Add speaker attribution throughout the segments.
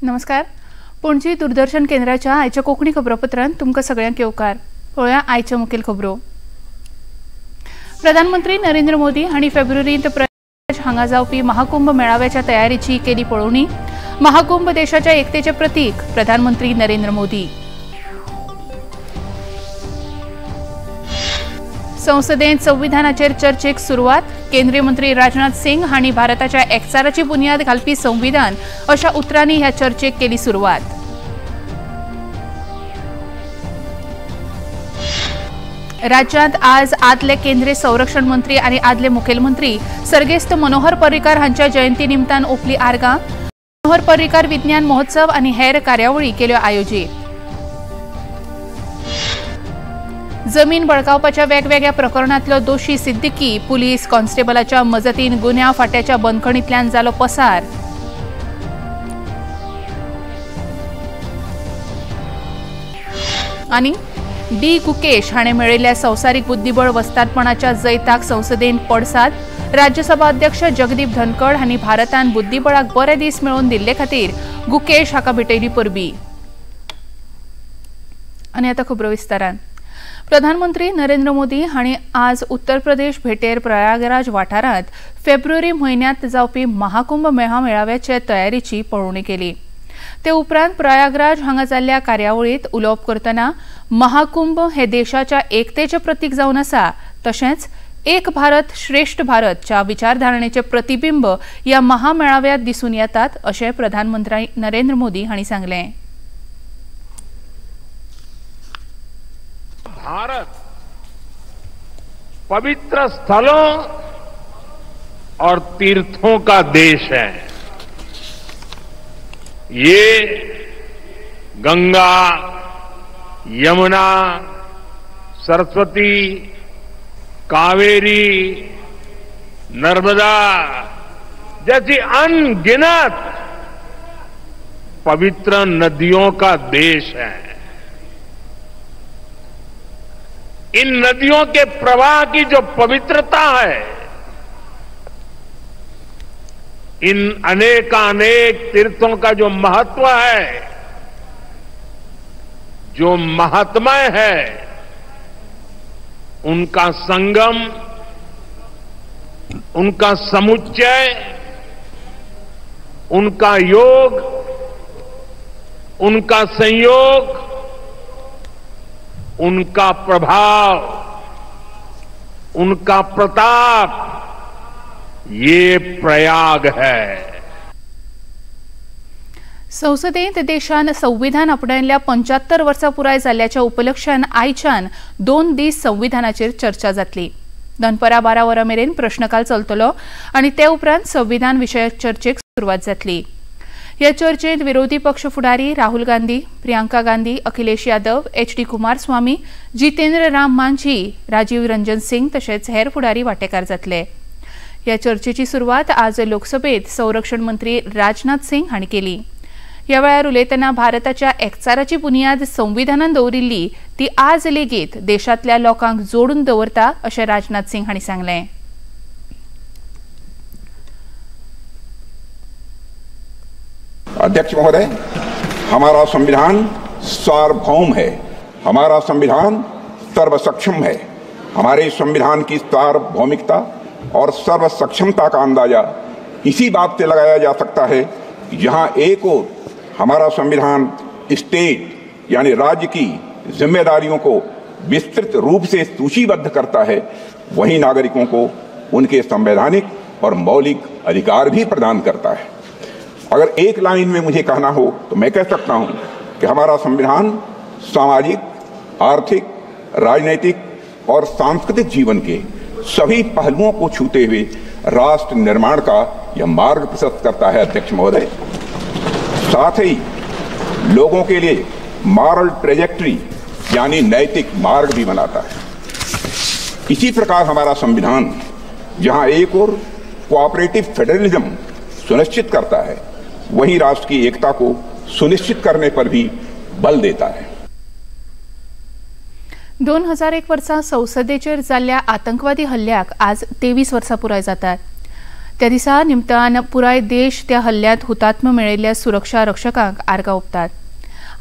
Speaker 1: नमस्कार, पणजी दूरदर्शन केंद्राच्या आयच्या कोंकणी खबरापत्रांत तुमकां सगळ्यांक येवकार. पळोवया आयच्यो मुखेल खबरो. प्रधानमंत्री नरेंद्र मोदी हांणी फेब्रुवारींत प्रयागराज हांगा जावपी महाकुंभ मेळाव्याच्या तयारीची केली पळोवणी. महाकुंभ देशाच्या एकतेचें प्रतीक, प्रधानमंत्री नरेंद्र मोदी. संसदेंत संविधानाचेर चर्चेक सुरवात. केंद्रीय मंत्री राजनाथ सिंग हांणी भारताच्या एकचाराची बुन्याद घालपी संविधान अशा उतरांनी ह्या चर्चेक केली सुरवात. राज्यांत आज आदले केंद्रीय संरक्षण मंत्री आनी आदले मुखेलमंत्री सर्गेस्त मनोहर पर्रीकार हांच्या जयंती निमतान ओपली आर्गां. मनोहर पर्रीकार विज्ञान महोत्सव आनी हेर कार्यावळी केल्यो आयोजीत. जमीन बळकावपाच्या वेगवेगळ्या प्रकरणांतलो दोशी सिद्दीकी पुलीस कॉन्स्टेबलाच्या मजतीन गुन्यांव फांट्याच्या बंदखणींतल्यान जालो पसार. आनी डी गुकेश हाणें मेळयल्ल्या संवसारीक बुद्धिबळ वस्तादपणाच्या जैताक संसदेन पडसाद. राज्यसभा अध्यक्ष जगदीप धनखड हांणी भारतान बुद्धिबळाक बरे दीस मेळोवन दिल्ले खातीर गुकेश हाका भेटयली परबी. आनी आतां खबरो विस्तारान. प्रधानमंत्री नरेंद्र मोदी हांणी आज उत्तर प्रदेश भेटेर प्रयागराज वाठारांत फेब्रुवारी म्हयन्यांत जावपी महाकुंभ मेळाव्याचे तयारीची पळोवणी केली. ते उपरांत प्रयागराज हांगा जाल्ल्या कार्यावळींत उलोवप करतना महाकुंभ हे देशाच्या एकतेचें प्रतीक जावन आसा, तशेंच एक भारत श्रेष्ठ भारतच्या विचारधारणेचे प्रतिबिंब ह्या महामेळाव्यांत दिसून येतात अशें प्रधानमंत्री नरेंद्र मोदी हांणी सांगलें.
Speaker 2: भारत पवित्र स्थलों और तीर्थों का देश है. ये गंगा, यमुना, सरस्वती, कावेरी, नर्मदा जैसी अनगिनत पवित्र नदियों का देश है. इन नदियों के प्रवाह की जो पवित्रता है, इन अनेकानेक तीर्थों का जो महत्व है, जो महात्म्य है, उनका संगम, उनका समुच्चय, उनका योग, उनका संयोग, उनका प्रभाव, उनका प्रताप, ये प्रयाग है.
Speaker 1: संसदेंत देशान संविधान आपणायल्ल्या 75 वर्सां पुराय जाल्ल्याच्या उपलक्षान आयच्यान 2 दीस संविधानाचेर चर्चा जातली. दनपरां 12 वरां मेरेन प्रश्नकाल चलतलो आनी ते उपरांत संविधान विशयक चर्चेक सुरवात जातली. ह्या चर्चेंत विरोधी पक्ष फुडारी राहुल गांधी, प्रियंका गांधी, अखिलेश यादव, एच.डी. कुमारस्वामी, जितेंद्र राम मांझी, राजीव रंजन सिंग तशेंच हेर फुडारी वांटेकार जातले. ह्या चर्चेची सुरवात आज लोकसभेत संरक्षण मंत्री राजनाथ सिंग हांणी केली. ह्या वेळार उलयतना भारताच्या एकचाराची बुन्याद संविधानान दवरिल्ली ती आज लेगीत देशांतल्या लोकांक जोडून दवरता अशें राजनाथ सिंग हांणी सांगलें.
Speaker 3: अध्यक्ष महोदय, हमारा संविधान सार्वभौम है, हमारा संविधान सर्वसक्षम है. हमारे संविधान की सार्वभौमिकता और सर्वसक्षमता का अंदाजा इसी बात से लगाया जा सकता है जहां एक ओर हमारा संविधान स्टेट यानी राज्य की जिम्मेदारियों को विस्तृत रूप से सूचीबद्ध करता है, वहीं नागरिकों को उनके संवैधानिक और मौलिक अधिकार भी प्रदान करता है। अगर एक लाइन में मुझे कहना हो तो मैं कह सकता हूं कि हमारा संविधान सामाजिक, आर्थिक, राजनीतिक और सांस्कृतिक जीवन के सभी पहलुओं को छूते हुए राष्ट्र निर्माण का यह मार्ग प्रशस्त करता है। अध्यक्ष महोदय, साथ ही लोगों के लिए मॉरल ट्रेजेक्ट्री यानी नैतिक मार्ग भी बनाता है। इसी प्रकार हमारा संविधान जहां एक और कोऑपरेटिव फेडरलिज्म सुनिश्चित करता है, वहीं राष्ट्र की एकता को सुनिश्चित करने पर भी बल देता है।
Speaker 1: 2001 वर्सा संसदेचेर जाल्ल्या आतंकवादी हल्ल्याक आज 23 वर्सां पुराय जातात। त्या दिसा निमतान पुराय देश त्या हल्ल्यांत हुतात्म मेळिल्ल्या सुरक्षा रक्षकांक आर्गां ओंपतात।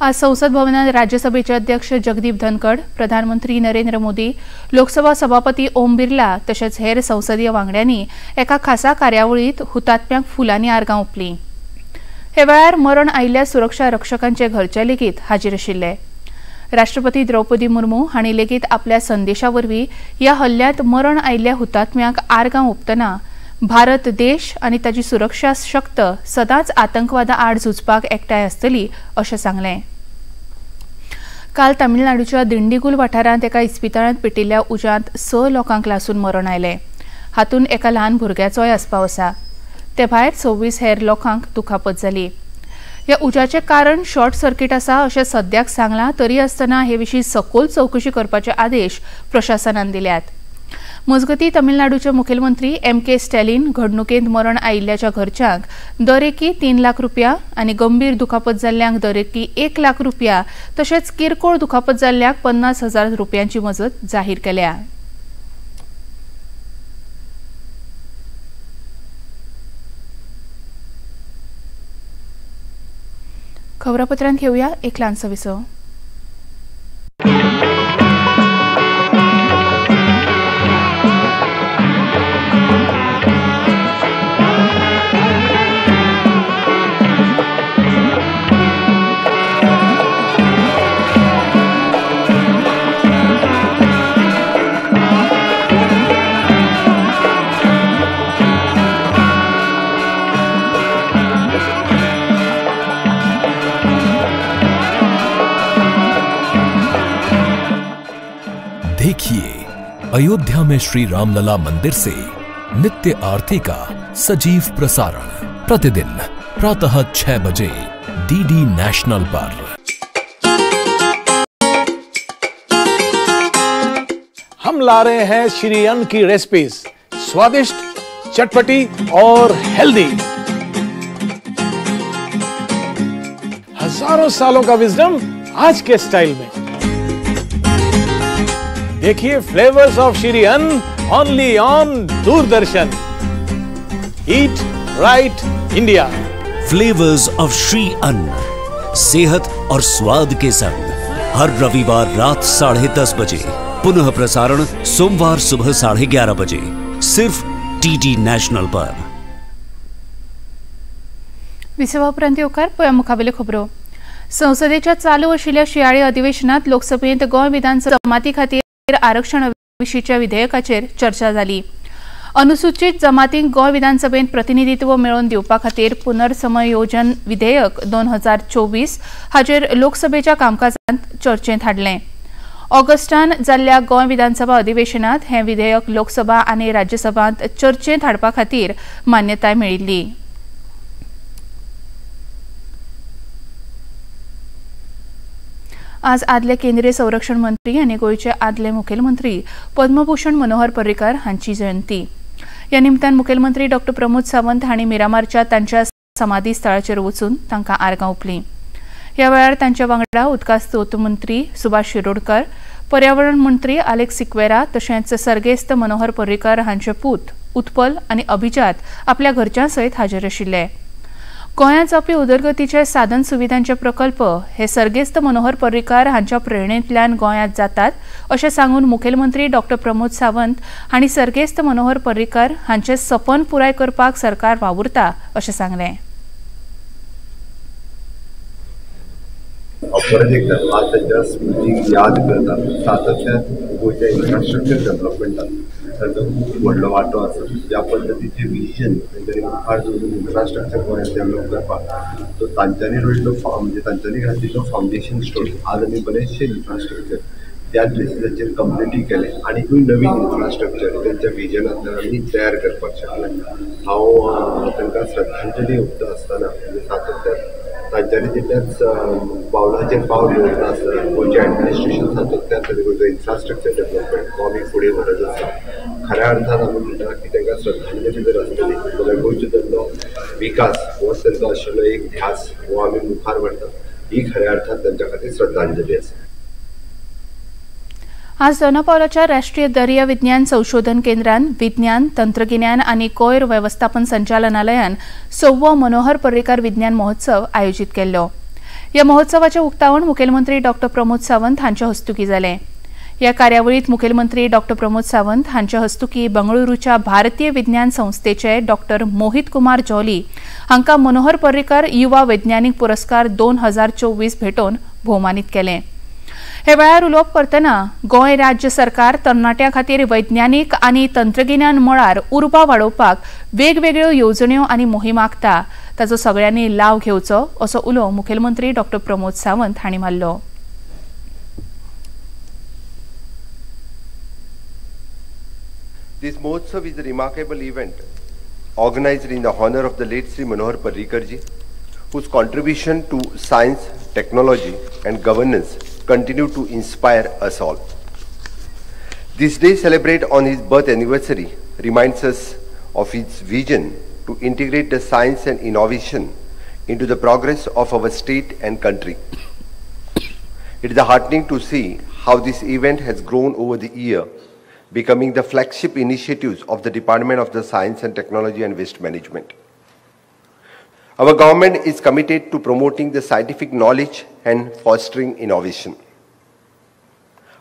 Speaker 1: आज संसद भवनात राज्यसभेचे अध्यक्ष जगदीप धनखड, प्रधानमंत्री नरेंद्र मोदी, लोकसभा सभापती ओम बिर्ला तशेंच हेर संसदीय वांगड्यांनी एका खासा कार्यावळींत हुतात्म्यांक फुलांनी आर्गां ओंपलीं। हे वेळार मरण आयिल्ल्या सुरक्षा रक्षकांचे घरचे लेगीत हाजीर आशिल्ले। राष्ट्रपती द्रौपदी मुर्मू हांणी लेगीत आपल्या संदेशा वरवीं ह्या हल्ल्यांत मरण आयिल्ल्या हुतात्म्यांक आर्गां ओंपतना भारत देश आनी ताची सुरक्षा शक्त सदांच आतंकवादा आड झुजपाक एकठांय आसतली अशें सांगलें। काल तामिळनाडूच्या दिंडीगुल वाठारांत एका इस्पितळांत पेटिल्ल्या उज्यांत 6 लोकांक लासून मरण आयलें। हातूंत एका ल्हान भुरग्याचोय आस्पाव आसा। ते भायर 26 हेर लोकांक दुखापत जाली। ह्या उज्याचें कारण शॉर्ट सर्किट आसा अशें सद्याक सांगलां, तरी आसतना हे विशीं सखोल चवकशी करपाचे आदेश प्रशासनान दिल्यात। मजगतीं तमिळनाडूचे मुखेलमंत्री एम के स्टॅलिन घडणुकेंत मरण आयिल्ल्याच्या घरच्यांक दरेकी 3 लाख रुपया आनी गंभीर दुखापत जाल्ल्यांक दरेकी 1 लाख रुपया तशेंच किरकोळ दुखापत जाल्ल्यांक 50,000 रुपयांची मजत जाहीर केल्या। खबरापत्रांत घेऊया एक ल्हानसो विसव।
Speaker 4: देखिए अयोध्या में श्री रामलला मंदिर से नित्य आरती का सजीव प्रसारण प्रतिदिन प्रातः 6 बजे डीडी नेशनल पर।
Speaker 5: हम ला रहे हैं श्री अन्न की रेसिपीज, स्वादिष्ट, चटपटी और हेल्दी। हजारों सालों का विजडम आज के स्टाइल में। देखिए flavours of Shri Anna only on Doordarshan. Eat right India.
Speaker 6: Flavours of Shri Anna, सेहत और स्वाद के संग हर रविवार रात 10:30 बजे, पुनः प्रसारण सोमवार सुबह 11:30 बजे, सिर्फ टीडी नॅशनल पर।
Speaker 1: विसवा उपरांत येवकार पळोवया मुखावेल्यो खबरो। संसदेच्या चालू आशिल्ल्या शिंयाळी अधिवेशनात लोकसभेंत गोंय विधानसभा जमाती खातीर आरक्षणा विशींच्या विधेयकाचेर चर्चा जाली। अनुसूचित जमातींक गोंय विधानसभेंत प्रतिनिधित्व मेळोवन दिवपा खातीर पुनर्समयोजन विधेयक 2024 हाचेर लोकसभेच्या कामकाजांत चर्चेंत हाडलें। ऑगस्टान जाल्ल्या गोंय विधानसभा अधिवेशनात हें विधेयक लोकसभा आनी राज्यसभांत चर्चेंत हाडपा खातीर मान्यताय मेळिल्ली। आज आदले केंद्रीय संरक्षण मंत्री आनी गोंयचे आदले मुखेलमंत्री पद्मभूषण मनोहर पर्रीकर हांची जयंती। ह्या निमतान मुखेलमंत्री डॉ प्रमोद सावंत हांणी मिरामारच्या तांच्या समाधी स्थळाचेर वचून तांकां आर्गां ओंपलीं। ह्या वेळार तांच्या वांगडा उदका स्रोत मंत्री सुभाष शिरोडकर, पर्यावरण मंत्री आलेक्स सिक्वेरा तशेंच सर्गेस्त मनोहर पर्रीकर हांचे पूत उत्पल आनी अभिजात आपल्या घरच्यां सयत हाजीर आशिल्ले। गोंयांत जावपी उदरगतीचे साधन सुविधांचे प्रकल्प हे सर्गेस्त मनोहर पर्रीकर हांच्या प्रेरणेंतल्यान गोंयांत जातात अशें सांगून मुखेलमंत्री डॉ प्रमोद सावंत हांणी सर्गेस्त मनोहर पर्रीकर हांचें सपन पुराय करपाक सरकार वावुरता अशें सांगलें।
Speaker 7: हांव परत एकदां आज तांच्या स्मृतीक याद करता. सातत्यान गोंयच्या इन्फ्रास्ट्रक्चर डेव्हलपमेंटात तांचो खूब व्हडलो वांटो आसा. ज्या पद्दतीचें विजन तांच्यांनी मुखार दवरून इन्फ्रास्ट्रक्चर गोंयांत डेव्हलप करपाक सो तांच्यांनी रोयल्लो म्हणजे तांच्यांनी घातिल्लो फावंडेशन स्टोन आज आमी बरेचशे इन्फ्रास्ट्रक्चर त्याच बेसिसाचेर कंप्लिटूय केलें आनीकूय नवीन इन्फ्रास्ट्रक्चर तांच्या विजनांतल्यान आमी तयार करपाक शकले. हांव तांकां श्रद्धांजली ओंपता आसतना म्हणजे सातत्यान तांच्यांनी तितल्याच पावलाचेर पावल दवरता आसतना गोंयचें एडमिनिस्ट्रेशन सातत्यान आनी गोंयचो इन्फ्रास्ट्रक्चर डेव्हलपमेंट हो आमी फुडें व्हरत आसा. खऱ्या अर्थान आमी म्हणटा की तांकां श्रद्धांजली जर आसतली जाल्यार गोंयचो तांचो विकास हो तांचो आशिल्लो एक ध्यास हो आमी मुखार व्हरता. ही खऱ्या अर्थान तांच्या खातीर श्रद्धांजली आसा.
Speaker 1: आज दोनापावलाच्या राष्ट्रीय दर्या विज्ञान संशोधन केंद्रान विज्ञान, तंत्रगिन्यान आनी कोयर वेवस्थापन संचालनालयान 6वो मनोहर पर्रीकार विज्ञान महोत्सव आयोजीत केल्लो. ह्या महोत्सवाचें उक्तावण मुखेलमंत्री डॉ प्रमोद सावंत हांचे हस्तुकीं जालें. ह्या कार्यावळींत मुखेलमंत्री डॉ प्रमोद सावंत हांचे हस्तुकीं बंगळुरूच्या भारतीय विज्ञान संस्थेचे डॉ मोहित कुमार जॉली हांकां मनोहर पर्रीकार युवा वैज्ञानिक पुरस्कार 2024 भेटोवन भोवमानीत केलें. हे वेळार उलोवप करतना गोंय राज्य सरकार तरणाट्यां खातीर वैज्ञानिक आनी तंत्रगिन्यान मळार उर्बा वाडोवपाक वेगवेगळ्यो येवजण्यो आनी मोहीम आंखता, ताचो सगळ्यांनी लाव घेवचो असो उलो मुखेलमंत्री डॉ प्रमोद सावंत हांणी मारलो.
Speaker 7: This Mahotsav is a remarkable event organized in the honor of the late Sri Manohar Parrikar ji, whose contribution to science, technology and governance continue to inspire us all. This day celebrate on his birth anniversary reminds us of his vision to integrate the science and innovation into the progress of our state and country. It is heartening to see how this event has grown over the year, becoming the flagship initiatives of the Department of the Science and Technology and Waste Management. Our government is committed to promoting the scientific knowledge and fostering innovation.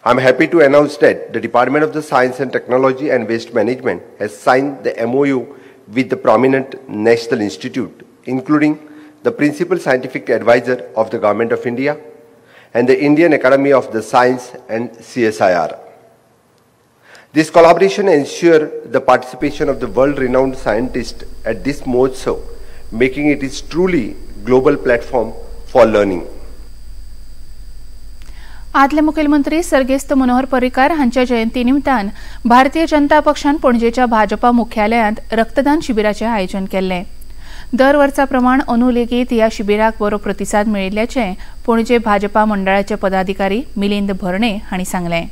Speaker 7: I am happy to announce that the Department of the Science and Technology and Waste Management has signed the MOU with the prominent National Institute, including the Principal Scientific Advisor of the Government of India and the Indian Academy of the Science and CSIR. This collaboration ensures the participation of the world-renowned scientists at this Mahotsav, making it is truly global platform for learning.
Speaker 1: आदले मुखेलमंत्री सर्गेस्त मनोहर पर्रीकार हांच्या जयंती निमतान भारतीय जनता पक्षान पणजेच्या भाजपा मुख्यालयांत रक्तदान शिबिराचें आयोजन केल्लें. दर वर्सा प्रमाण अंदू लेगीत ह्या शिबिराक बरो प्रतिसाद मेळिल्ल्याचें पणजे भाजपा मंडळाचे पदाधिकारी मिलिंद भरणे हांणी सांगलें.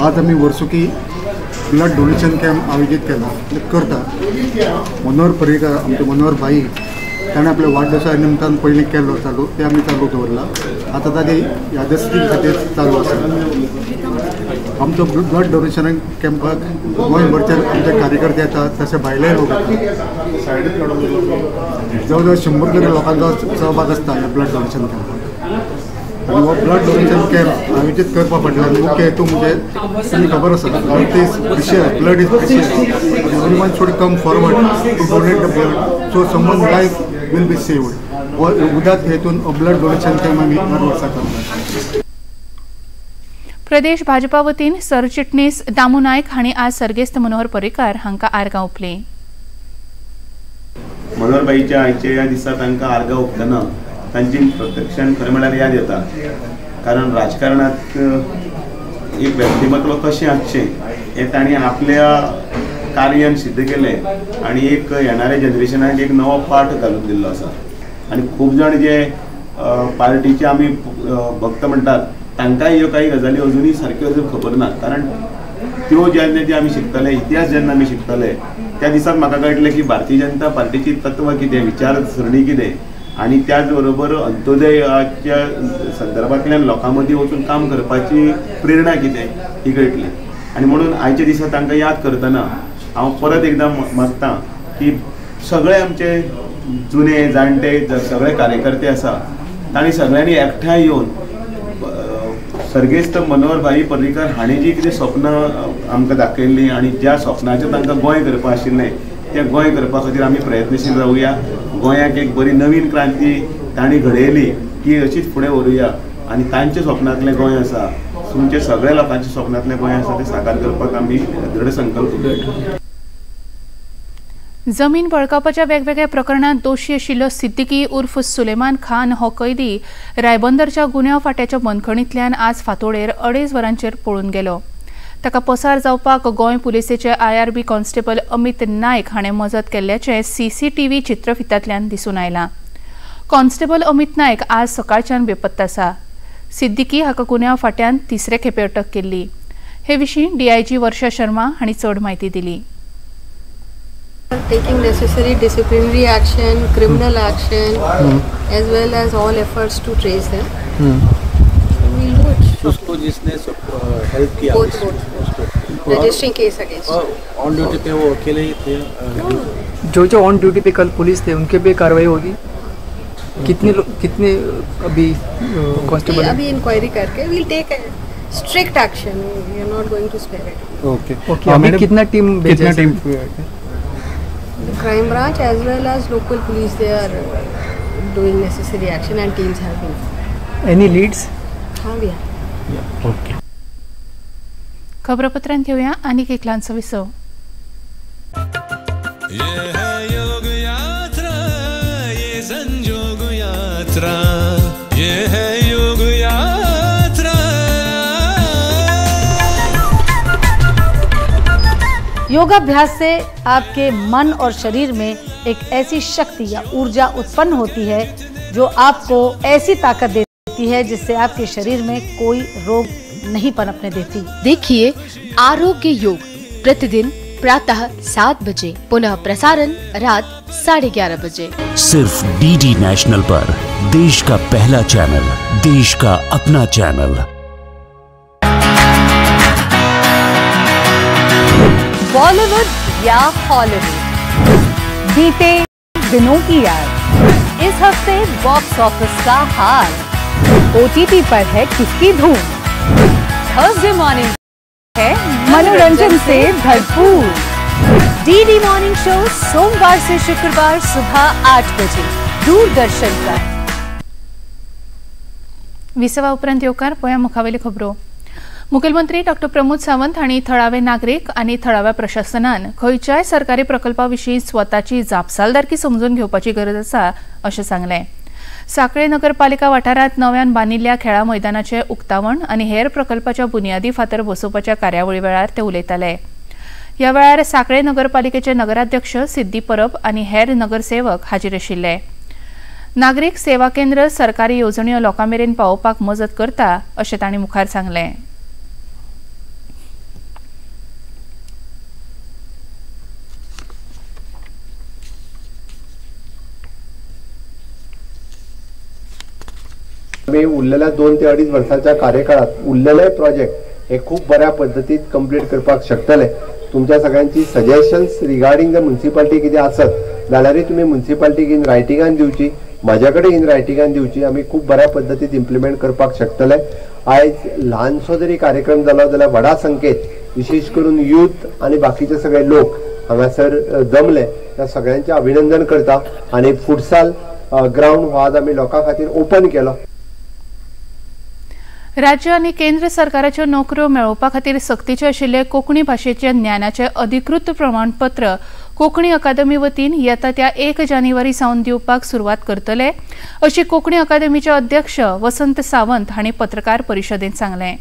Speaker 8: आज आमी वर्सुकी ब्लड डोनेशन कॅम्प आयोजीत केला करता. मनोहर पर्रीकार आमचे मनोहर भाई ताणें आपल्या वाडदिवसा निमतान पयलीं केल्लो चालू, ते आमी चालू दवरला. आतां ताजे यादस्ती खातीर चालू आसा. आमचो ब्लड डोनेशन कॅम्पाक गोंयभरचे आमचे कार्यकर्ते येतात, तशे भायले लोक येतात. जवळ जवळ 100 कडेन लोकांचो सहभाग आसता ह्या ब्लड डोनेशन कॅम्पाक. आनी हो ब्लड डोनेशन कॅम्प आयोजीत करपा फाटल्यान मुख्य हेतू म्हणजे तुमी खबर आसा, blood is precious, blood is precious. Everyone should come forward to donate the blood so someone life will be saved. हो उदात हेतून ब्लड डोनेशन कॅम्प आमी दर वर्सा करतात.
Speaker 1: प्रदेश भाजपा वतीन सरचिटणीस दामू नायक हांणी आज सर्गेस्त मनोहर पर्रीकार हांकां आर्गां ओंपलीं.
Speaker 9: मनोहर भाईच्या आयच्या ह्या दिसा तांकां आर्गां ओंपतना तांची प्रत्यक्षान खरें म्हळ्यार याद येता, कारण राजकारणांत एक व्यक्तिमत्व कशें आसचें हें तांणी आपल्या कार्यान सिद्ध केलें आनी एक येणाऱ्या जनरेशनाक एक नवो पाठ घालून दिल्लो आसा. आनी खूब जाण जे पार्टीचे आमी भक्त म्हणटात तांकांय ह्यो कांय गजाली अजुनूय सारक्यो अजून खबर ना, कारण त्यो जेन्ना जे आमी शिकतले, इतिहास जेन्ना आमी शिकतले त्या दिसाक म्हाका कळटलें की भारतीय जनता पार्टीची तत्वां कितें, विचारसरणी कितें आनी त्याच बरोबर अंत्योदयाच्या संदर्भांतल्यान लोकां मदीं वचून काम करपाची प्रेरणा कितें ही कळटली. आनी म्हणून आयच्या दिसा तांकां याद करतना हांव परत एकदां मागता की सगळे आमचे जुने जाणटे सगळे कार्यकर्ते आसा तांणी सगळ्यांनी एकठांय येवन सर्गेस्त मनोहर भाई पर्रीकर हांणी जी कितें स्वप्नां आमकां दाखयल्लीं आनी ज्या स्वप्नाचेर तांकां गोंय करपा आशिल्लें तें गोंय करपा खातीर आमी प्रयत्नशील रावया. गोंयाक एक बरी नवीन क्रांती तांणी घडयली ती अशीच फुडें व्हरुया आनी तांच्या स्वप्नांतलें गोंय आसा, तुमच्या सगळ्या लोकांच्या स्वप्नांतलें गोंय आसा तें साकार करपाक आमी दृढ संकल्प.
Speaker 1: जमीन बळकावपाच्या वेगवेगळ्या प्रकरणांत दोशी आशिल्लो सिद्दीकी उर्फ सुलेमान खान हो कैदी रायबंदरच्या गुन्यांव फांट्याच्या बंदखणींतल्यान आज फांतोडेर 2:30 वरांचेर पळून गेलो. ताका पसार जावपाक Goa पुलिसेचे IRB constable Amit Naik हाणें मजत केल्ल्याचें CCTV चित्रफितांतल्यान दिसून आयलां. कॉन्स्टेबल अमित नायक आज सकाळच्यान बेपत्ता आसा. सिद्दीकी हाका गुन्यांव फांट्यान तिसरे खेपे अटक केल्ली. हे विशीं DIG वर्षा शर्मा हांणी चड म्हायती दिली.
Speaker 10: Taking necessary disciplinary action, criminal action, as well as all efforts to trace them. So we'll do it.
Speaker 11: उसको जिसने हेल्प किया,
Speaker 10: both. Registering case against.
Speaker 11: On duty पे वो अकेले ही थे?
Speaker 12: जो जो ऑन ड्यूटी पे कल पुलिस थे उनके पे कार्रवाई होगी? कितने कितने अभी कांस्टेबल?
Speaker 10: अभी इंक्वायरी करके we'll take strict action. We are not going to spare it.
Speaker 8: Okay.
Speaker 12: Okay. अभी कितना टीम भेजा?
Speaker 8: कितना team?
Speaker 10: The crime branch as well as local police, they are doing necessary action and teams have been.
Speaker 12: Any leads?
Speaker 10: हाँ भैया.
Speaker 8: Okay.
Speaker 1: खबरपत्रांत घेऊया आणि एक ल्हानसो विसव.
Speaker 13: ये है योग यात्रा, ये संजोग यात्रा, ये है योग यात्रा.
Speaker 14: योगाभ्यास से आपके मन और शरीर में एक ऐसी शक्ति या ऊर्जा उत्पन्न होती है जो आपको ऐसी ताकत देती है जिससे आपके शरीर में कोई रोग नहीं पनपने देती।
Speaker 15: देखिए आरोग्य योग प्रतिदिन प्रातः 7 बजे, पुनः प्रसारण रात 11:30 बजे,
Speaker 6: सिर्फ DD national पर। देश का पहला चैनल, देश का अपना चैनल।
Speaker 16: बॉलीवुड या हॉलीवुड, बीते दिनों की याद, इस हफ्ते बॉक्स ऑफिस का हाल, OTT पर है किसकी धूम, थर्सडे मॉर्निंग है मनोरंजन से भरपूर, डीडी मॉर्निंग शो सोमवार से शुक्रवार सुबह 8 बजे दूरदर्शन पर।
Speaker 1: विसवा उपरांत येवकार पळया मुखावेली खबरो. मुखेलमंत्री डॉ प्रमोद सावंत हांणी थळावे नागरीक आनी थळाव्या प्रशासनान खंयच्याय सरकारी प्रकल्पा विशीं स्वताची जापसालदारकी समजून घेवपाची गरज आसा अशें सांगलें. साखळे नगरपालिका वाठारांत नव्यान बांदिल्ल्या खेळा मैदानाचें उक्तावण आनी हेर प्रकल्पाच्या बुनियादी फातर बसोवपाच्या कार्यावळी वेळार ते उलयताले. ह्या वेळार साखळे नगरपालिकेचे नगराध्यक्ष सिद्धी परब आनी हेर नगरसेवक हाजीर आशिल्ले. नागरीक सेवा केंद्र सरकारी येवजण्यो लोकां मेरेन पावोवपाक मजत करता अशें तांणी मुखार सांगलें.
Speaker 7: आमी उरलेल्या 2 ते 2.5 वर्सांच्या कार्यकाळात उरलेले प्रोजेक्ट हे खूप बऱ्या पद्दतीत कंप्लीट करपाक शकतले. तुमच्या सगळ्यांची सजेशन्स रिगार्डिंग the municipality कितें आसत जाल्यारय तुमी म्युनिसिपालिटीक इन रायटिंगान दिवची, म्हाज्या कडेन इन रायटिंगान दिवची. आमी खूब बऱ्या पद्दतीत इम्प्लिमेंट करपाक शकतले. आयज ल्हानसो जरी कार्यक्रम जालो जाल्यार व्हडा संख्येत विशेष करून यूथ आनी बाकीचे सगळे लोक हांगासर जमले, त्या सगळ्यांचें अभिनंदन करता. आनी फुटसाल ग्रावंड हो आज आमी लोकां खातीर ओपन केलो.
Speaker 1: राज्य आनी केंद्र सरकाराच्यो नोकऱ्यो मेळोवपा खातीर सक्तीचें आशिल्लें कोंकणी भाशेच्या ज्ञानाचें अधिकृत प्रमाणपत्र कोंकणी अकादमी वतीन येता त्या 1 जानेवारी सावन दिवपाक सुरवात करतले अशी कोंकणी अकादमीचे अध्यक्ष वसंत सावंत हांणी पत्रकार परिशदेंत सांगलें.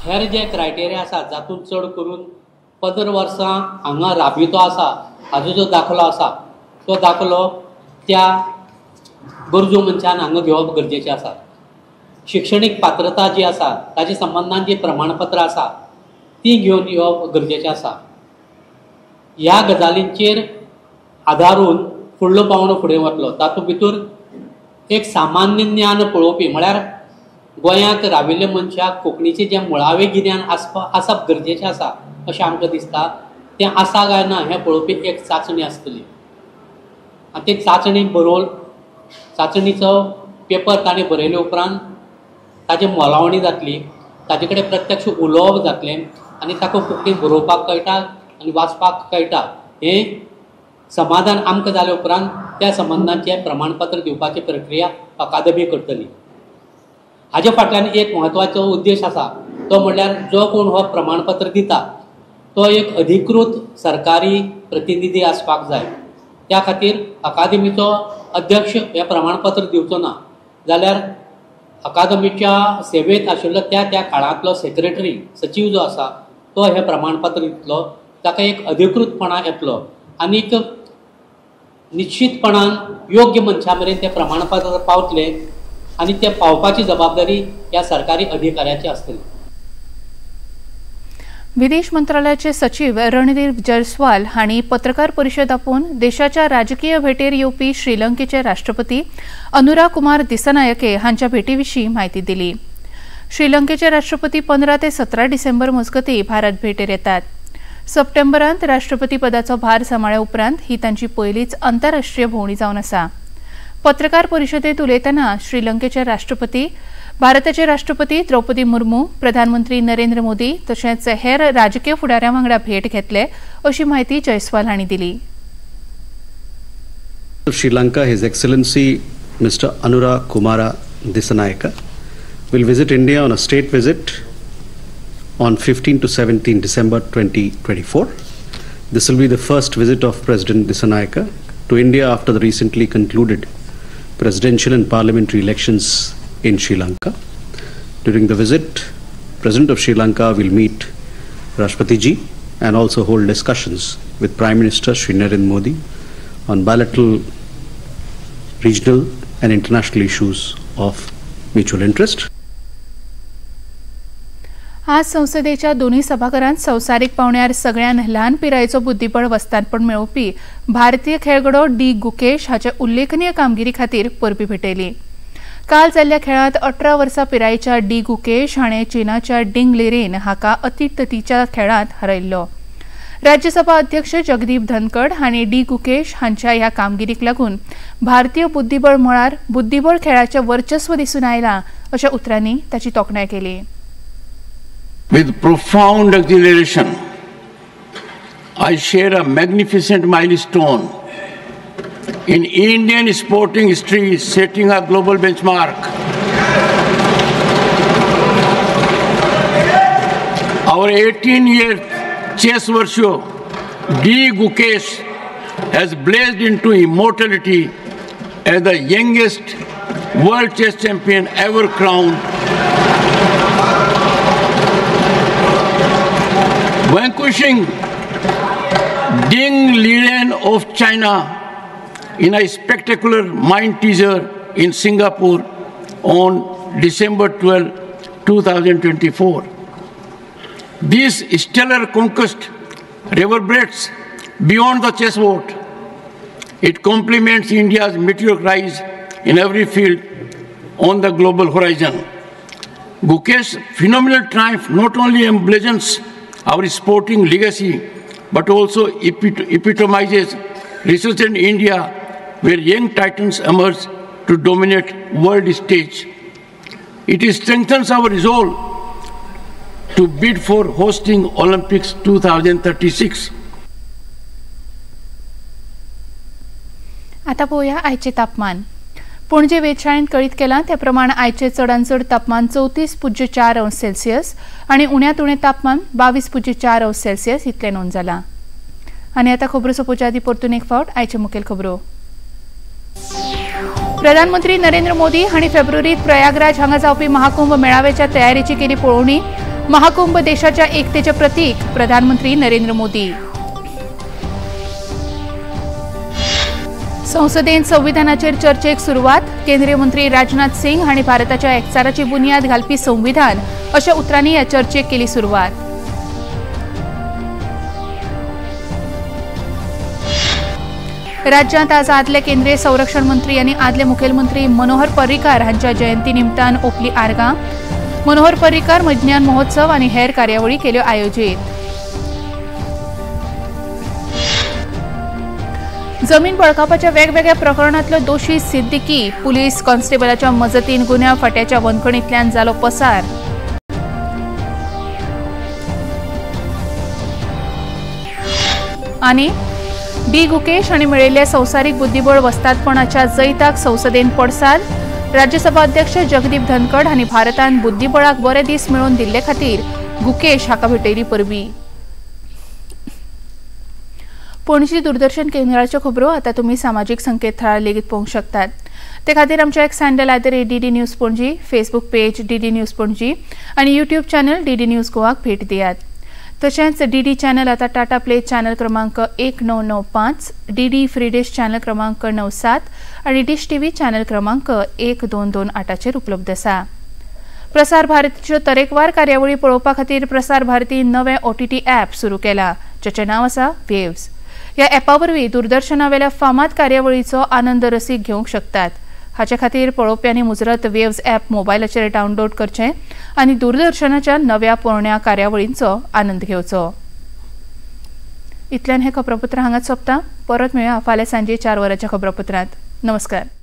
Speaker 17: हेर जे क्रायटेरिया आसा जातूंत चड करून 15 वर्सां हांगा राबितो आसा हाजो जो दाखलो आसा तो दाखलो त्या गरजू मनशान हांगा घेवप गरजेचें आसा. शिक्षणीक पात्रता जी आसा ताजे संबंदान जी प्रमाणपत्रां आसा ती घेवन येवप गरजेचें आसा. ह्या गजालींचेर आदारून फुडलो पावंडो फुडें वतलो. तातूंत भितर एक सामान्य ज्ञान पळोवपी म्हळ्यार गोंयांत राविल्ल्या मनशाक कोंकणीचें जें मुळावें गिन्यान आसप गरजेचें आसा अशें आमकां दिसता. तें आसा काय ना हें पळोवपी एक चांचणी आसतली आनी ती चांचणी बरोवन चांचणीचो पेपर ताणें बरयले उपरांत ताजी मोलावणी जातली, ताजे कडेन प्रत्यक्ष उलोवप जातलें आनी ताका कोंकणी बरोवपाक कळटा आनी वाचपाक कळटा हें समाधान आमकां जाले उपरांत त्या संबंदांचें प्रमाणपत्र दिवपाची प्रक्रिया अकादमी करतली. हाजे फाटल्यान एक म्हत्वाचो उद्देश आसा तो म्हणल्यार जो कोण हो प्रमाणपत्र दिता तो एक अधिकृत सरकारी प्रतिनिधी आसपाक जाय. त्या खातीर अकादमीचो अध्यक्ष हें प्रमाणपत्र दिवचो ना जाल्यार अकादमीच्या सेवेंत आशिल्लो त्या त्या काळांतलो सेक्रेटरी सचीव जो आसा तो हें प्रमाणपत्र दितलो, ताका एक अधिकृतपणा येतलो आनीक निश्चितपणान योग्य मनशा मेरेन तें प्रमाणपत्र पावतलें आनी तें पावपाची जबाबदारी ह्या सरकारी अधिकाऱ्याची आसतली.
Speaker 1: विदेश मंत्रालयाचे सचिव रणधीर जयस्वाल हांणी पत्रकार परिशद आपोवन देशाच्या राजकीय भेटेर येवपी श्रीलंकेचे राष्ट्रपती अनुरा कुमार दिसनायके हांच्या भेटीविशीं म्हायती दिली. श्रीलंकेचे राष्ट्रपती 15 ते 17 डिसेंबर मजगतीं भारत भेटेर येतात. सप्टेंबरांत राष्ट्रपती पदाचो भार सांबाळ्या उपरांत ही तांची पयलीच आंतरराष्ट्रीय भोंवडी जावन आसा. पत्रकार परिशदेंत उलयतना श्रीलंकेचे राष्ट्रपती, भारताचे राष्ट्रपती द्रौपदी मुर्मू, प्रधानमंत्री नरेंद्र मोदी तशेंच हेर राजकीय फुडाऱ्यां वांगडा भेट घेतले अशी म्हायती जयस्वाल हांणी दिली.
Speaker 18: Sri Lanka His Excellency Mr. Anura Kumara Dissanayake will visit India on a state visit on 15 to 17 December 2024. This will be the first visit of President Dissanayake to India after the recently concluded presidential and parliamentary elections in Sri Lanka. During the visit, President of Sri Lanka will meet Rashtrapati ji and also hold discussions with Prime Minister Shri Narendra Modi on bilateral, regional and international issues of mutual interest.
Speaker 1: आज संसदेच्या दोन्ही सभाघरांत संवसारीक पावण्यार सगळ्यान ल्हान पिरायेचो बुद्धिबळ वस्तादपण मेळोवपी भारतीय खेळगडो डी गुकेश हाचे उल्लेखनीय कामगिरी खातीर परबी भेटयली. काल जाल्ल्या खेळांत 18 वर्सां पिरायेच्या डी गुकेश हाणें चीनाच्या डिंग लिरेन हाका अतिततीच्या खेळांत हरयल्लो. राज्यसभा अध्यक्ष जगदीप धनखड हांणी डी गुकेश हांच्या ह्या कामगिरीक लागून भारतीय बुद्धिबळ मळार बुद्धिबळ खेळाचें वर्चस्व दिसून आयलां अशा उतरांनी ताची तोखणाय केली.
Speaker 19: With profound exhilaration, I share a magnificent milestone in Indian sporting history, setting a global benchmark. Our 18-year chess virtuoso D. Gukesh has blazed into immortality as the youngest world chess champion ever crowned, vanquishing Ding Liren of China in a spectacular mind teaser in Singapore on December 12, 2024. This stellar conquest reverberates beyond the chessboard. It complements India's meteoric rise in every field on the global horizon. Gukesh's phenomenal triumph not only emblazons our sporting legacy, but also epitomizes resurgent India, where young titans emerge to dominate world stage. It strengthens our resolve to bid for hosting Olympics 2036.
Speaker 1: आता पळोवया आयचें तापमान. पणजे वेधशाळेंत कळीत केलां त्या प्रमाण आयचें चडांत चड तापमान 34.4 अंश सेल्सियस आनी उण्यांत उणें तापमान 22.4 अंश सेल्सियस इतलें नोंद जालां. आनी आतां खबरो सोंपोवच्या आदीं परतून एक फावट आयच्यो मुखेल खबरो. प्रधानमंत्री नरेंद्र मोदी हांणी फेब्रुवारीत प्रयागराज हांगा जावपी महाकुंभ मेळाव्याच्या तयारीची केली पळोवणी. महाकुंभ देशाच्या एकतेचें प्रतीक, प्रधानमंत्री नरेंद्र मोदी. संसदेंत संविधानाचेर चर्चेक सुरवात. केंद्रीय मंत्री राजनाथ सिंग हांणी भारताच्या एकचाराची बुन्याद घालपी संविधान अशा उतरांनी ह्या चर्चेक केली सुरवात. राज्यांत आज आदले केंद्रीय संरक्षण मंत्री आनी आदले मुखेलमंत्री मनोहर पर्रीकार हांच्या जयंती निमतान ओपली आर्गां. मनोहर पर्रीकार विज्ञान महोत्सव आनी हेर कार्यावळी केल्यो आयोजीत. जमीन बळकावपाच्या वेगवेगळ्या प्रकरणांतलो दोशी सिद्दीकी पुलीस कॉन्स्टेबलाच्या मजतीन गुन्यांव फांट्याच्या वनखणींतल्यान जालो पसार। आनी डी गुकेश हांणी मेळयल्ल्या संवसारीक बुद्धिबळ वस्तादपणाच्या जैताक संसदेन पडसाद। राज्यसभा अध्यक्ष जगदीप धनखड हांणी भारतान बुद्धिबळाक बरे दीस मेळोवन दिल्ले खातीर गुकेश हाका भेटयली परबी। पणजी दूरदर्शन केंद्राच्यो खबरो आतां तुमी सामाजीक संकेतथळार लेगीत पळोवंक शकतात। ते खातीर आमच्या X handle @DD News Panaji, Facebook page DD News Panaji आनी यूट्यूब चॅनल डीडी न्यूज गोवाक भेट दियात। तशेंच डीडी चॅनल आतां टाटा प्ले चॅनल क्रमांक 1995, डीडी फ्री डिश चॅनल क्रमांक 97 आनी डिश टीव्ही चॅनल क्रमांक 1228चेर उपलब्ध आसा। प्रसार भारतीच्यो तरेकवार कार्यावळी पळोवपा खातीर प्रसार भारतीन नवें ओटीटी ॲप सुरू केला, जाचें नांव आसा वेव्स। ह्या ॲपा वरवीं दूरदर्शनावेल्या फामाद कार्यावळीचो आनंद रसीक घेवंक शकतात। हाचे खातीर पळोवप्यांनी मुजरत वेव्स ॲप मोबायलाचेर डावनलोड करचें आनी दूरदर्शनाच्या नव्या पोरण्या कार्यावळींचो आनंद घेवचो। इतल्यान हें खबरापत्र हांगाच सोंपता। परत मेळया फाल्यां सांजे 4 वरांच्या खबरापत्रांत। नमस्कार।